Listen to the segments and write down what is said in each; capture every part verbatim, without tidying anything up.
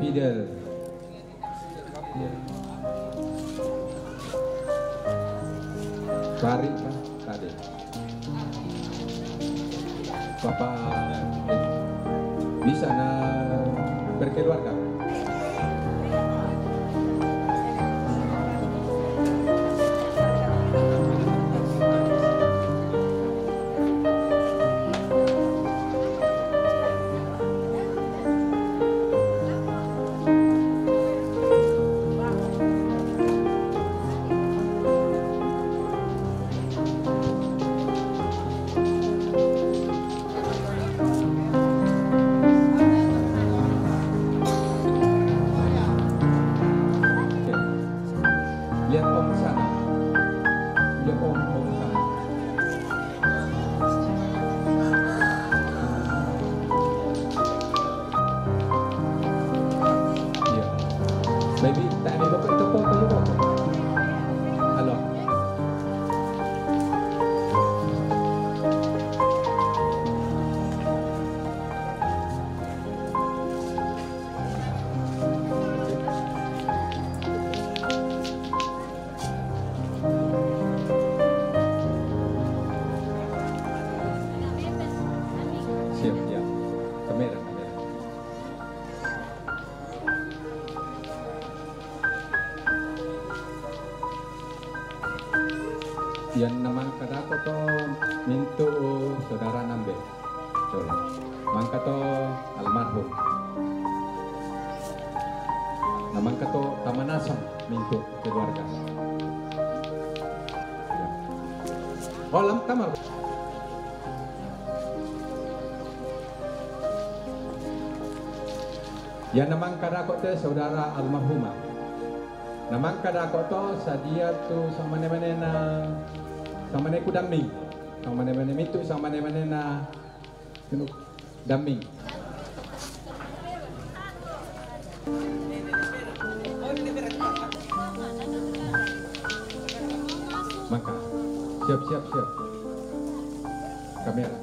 Idel. Fahri, Pak, tadi. Bapak, eh, bisa na berkeluarga. Lihat Om sana. Lihat Om, Om sana. Iya. Baby, tak ambil pokok itu, pokok itu, pokok. Halo. Siap, siap. Kamera, kamera. Yang na mangkadako to mintu' saudara nambe. Coba. Mangka to almarhum. Na mangka to tamanasang mintu' keluarga. Oh, lam kamar. Yang na mangkadako te saudara almarhumah. Na mangkadako to sadia tu samane-manena, samane ku damming. Samane-mane mintu', samane-manena damming. Mangka. Siap, siap, siap. Kamera.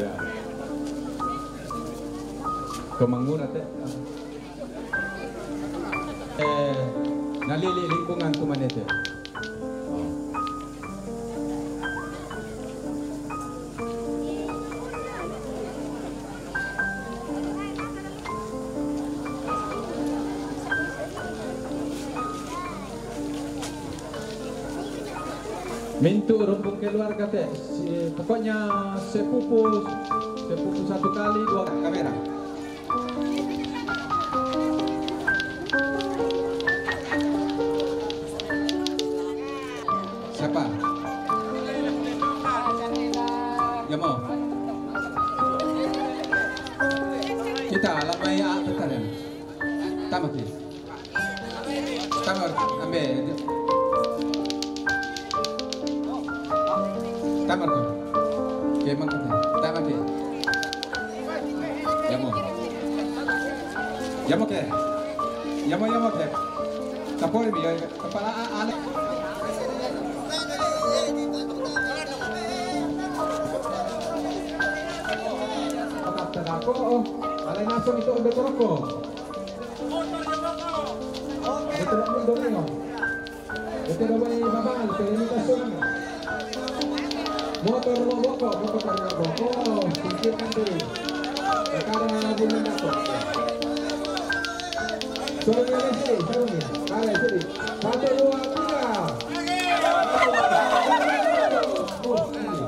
Ya. Ko mangura te. Eh, nalili' lingkungan tu manete. Oh. Mintu' rumpun keluarga te, si, pokoknya sepupu, sepupu satu kali dua kamera. Siapa? Ya mau. Kita lamai a' petaren. Tamaki. Tamar, ambe. Tamar ko. Ke mangkate. Tamaki. Yamo. Yamo ke. Yamo, yamo ke. Tapoi mi, ya, kepala a-, ale. Ako, oh. Alai nasong itu udah koroko. Ito na po yung domingo. Ito na po yung babal, pero hindi ka sulang. Motor mo boko, motor ka na boko. Oh, sikit nanti. Nakara na din na po. Sorry, sorry, sorry. Kare, sorry. Satu, dua, tiga. Oh, sorry.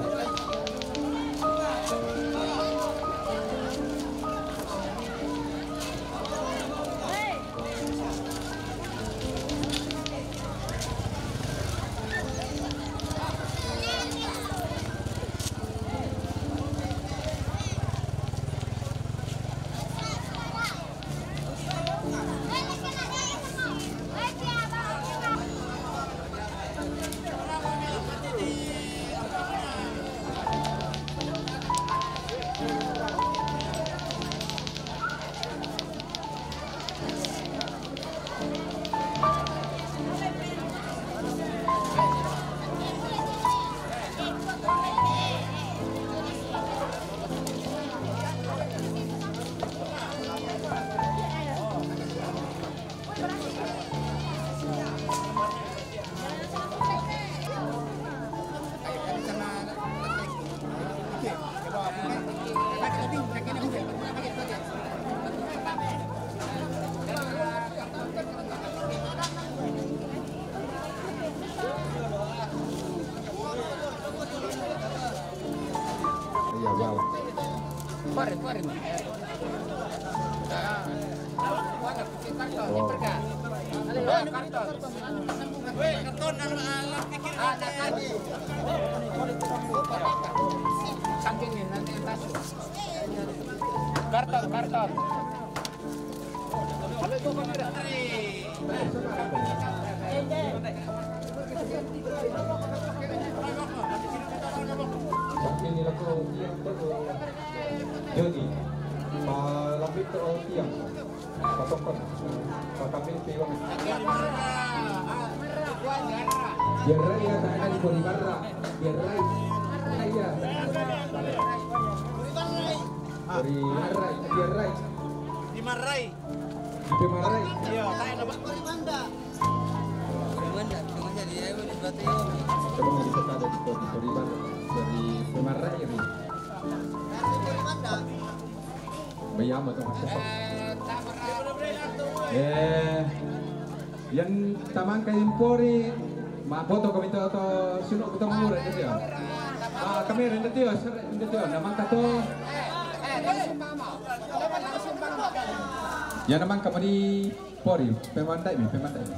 Ya, wow. Keluar, keluar ini. Oh. Karton, karton. Samping ni lakoe tiang tu, Joni. Palapit tu tiang. Patokon. Pakambing tiang. Biar rai ya, tak ada di Boribarra. Biar rai. Rai ya. Boribarra, biar rai. Di Marai. Di Pemarai. Iya, saya dapat. Pemanda, Pemanda di, eh, di Batu. Coba mau bisa ada di, di Pemarai. Dari Pemarai ini. Bayam atau apa? Eh, yang tamang ka impori, ma boto kami to, to sino kutong mura itu ya. Ah, kami rindu tio, rindu tio, namang kato. Ya namang kami di Pori, pemandai mi, pemandai mi.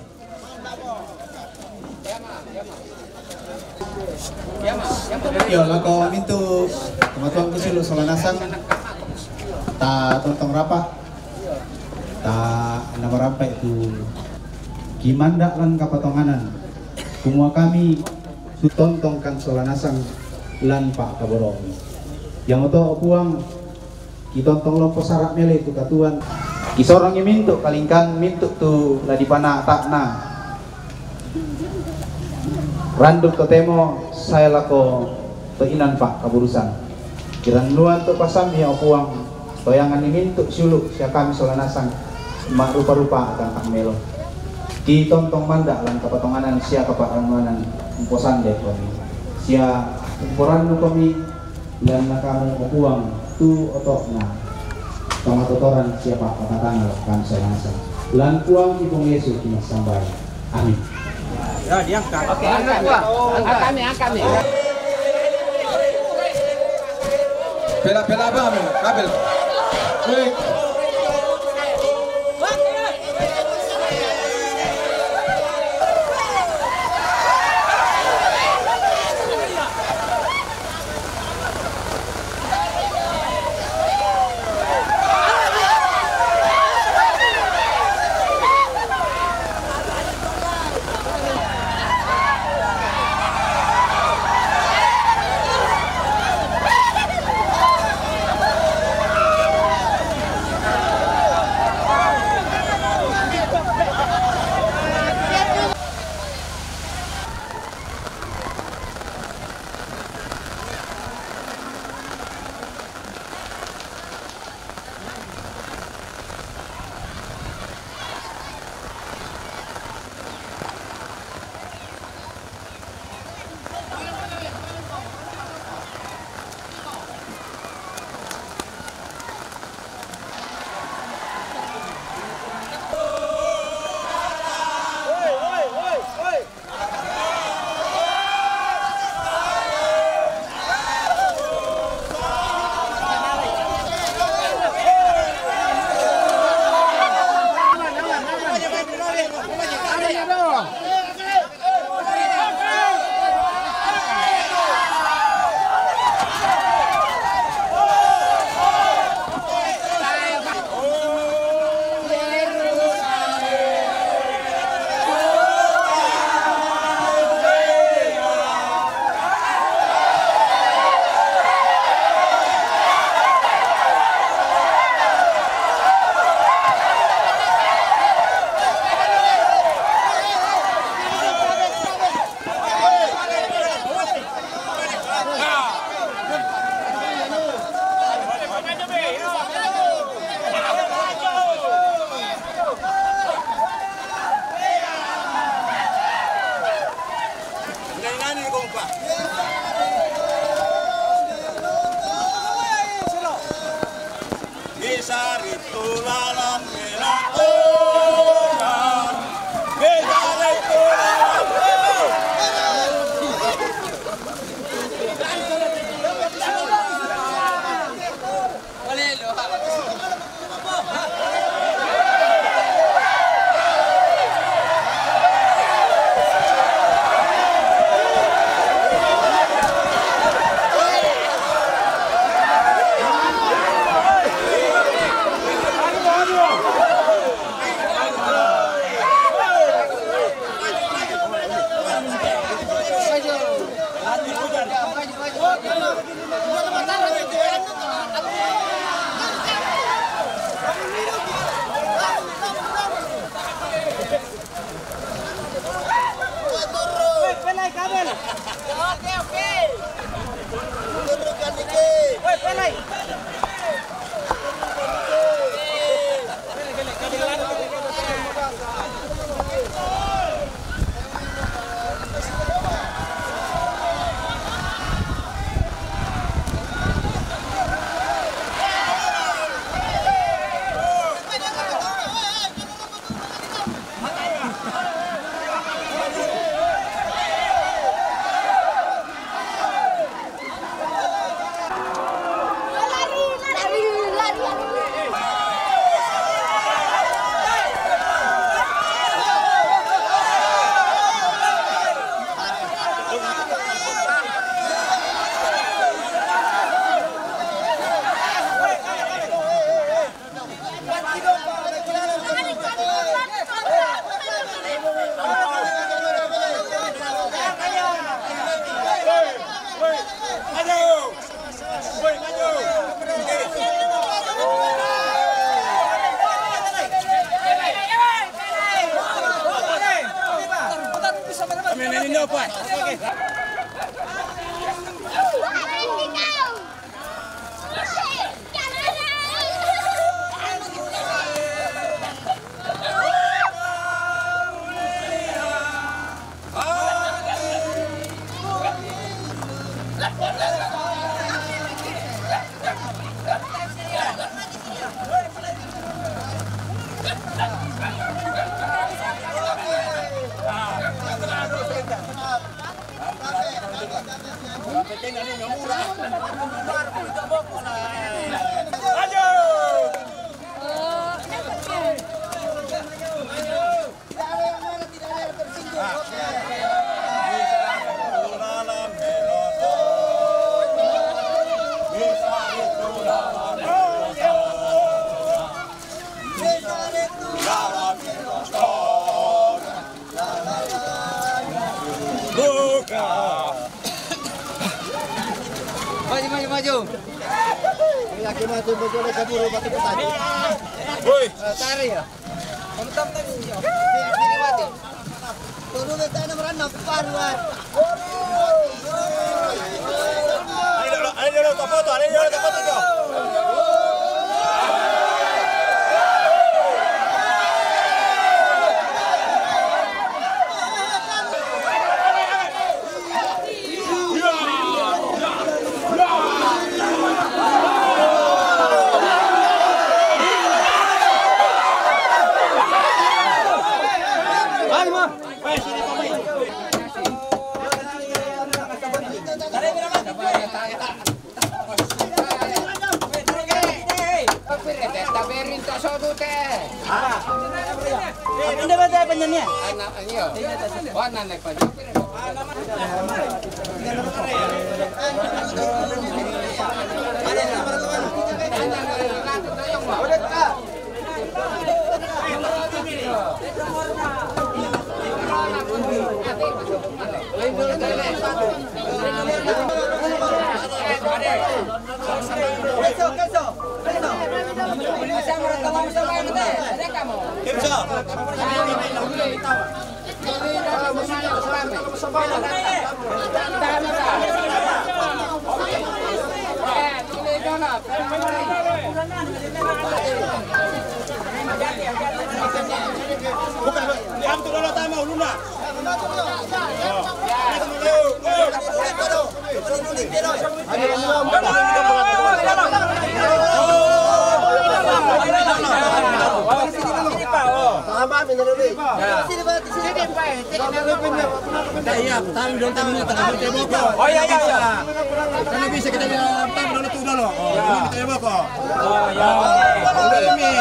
Iyo, lako mintu tamatuangku siulu Solanasang, ta tontong rapa, ta namarampai tu kimanda lan kapatonganan. Kumua kami tu tontong kan Solanasang lan pakaborong. Yang oto o Puang, kitontong lompo sara mele tu katuoan. Kisorong i mintu kalingkan mintu tu la dipanatana. Randuk totemo sae lako toinan pakaburusan. Kirannuan tu pasam ia o Puang, toyangan ni mintu siulu sia kami Solanasang, ma rupa-rupa akan tak melo. Kitontong manda lan kapatonganan sia kaparannuanan umposan de kami. Sia umporannu kami, Lan nakamu o Puang tu otokna, pamatotoran sia pakatanggal kan Solanasang. Lan Puang Ipung Yesu kinasambai. Amin. Ya, diangkat. Oke, angkat, Pak. Angkat, angkat. Pela, pela, apa, Amel? Kabel. Wait. Bisa ri tulalan melakukan. Bisa ri tulalan. Maju, maju, maju. Lagi maju, maju, lagi kabur, batu petani. Woi. Eh, tarik ya. Kamu tam tadi sih, ya. Sini, sini, maju. Turun ke sana, merana, paruan. Ayo dulu, ayo dulu, tak foto, ayo dulu, tak foto, Jo. Anak, iya. Wah, anak, Pak. Iya, tahan dulu, tahan dulu, tahan dulu, tahan dulu. Oh, iya, iya, iya. Karena bisa kita, ya, tahan dulu, tuh dulu. Oh, iya. Ini kita, ya, Boko. Oh, iya. Oh, ini.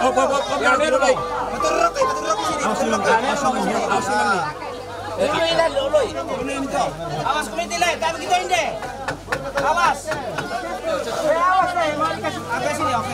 Hop, hop, hop, hop, tahan dulu, baik. Betul, Rok, betul, Rok, sini. Awas dulu, awas dulu, awas dulu. Ini, ini, ini, ini. Awas, komite, lah, kami kita ini. Awas. Eh, awas, eh, mau dikasih. Agak sini, oke.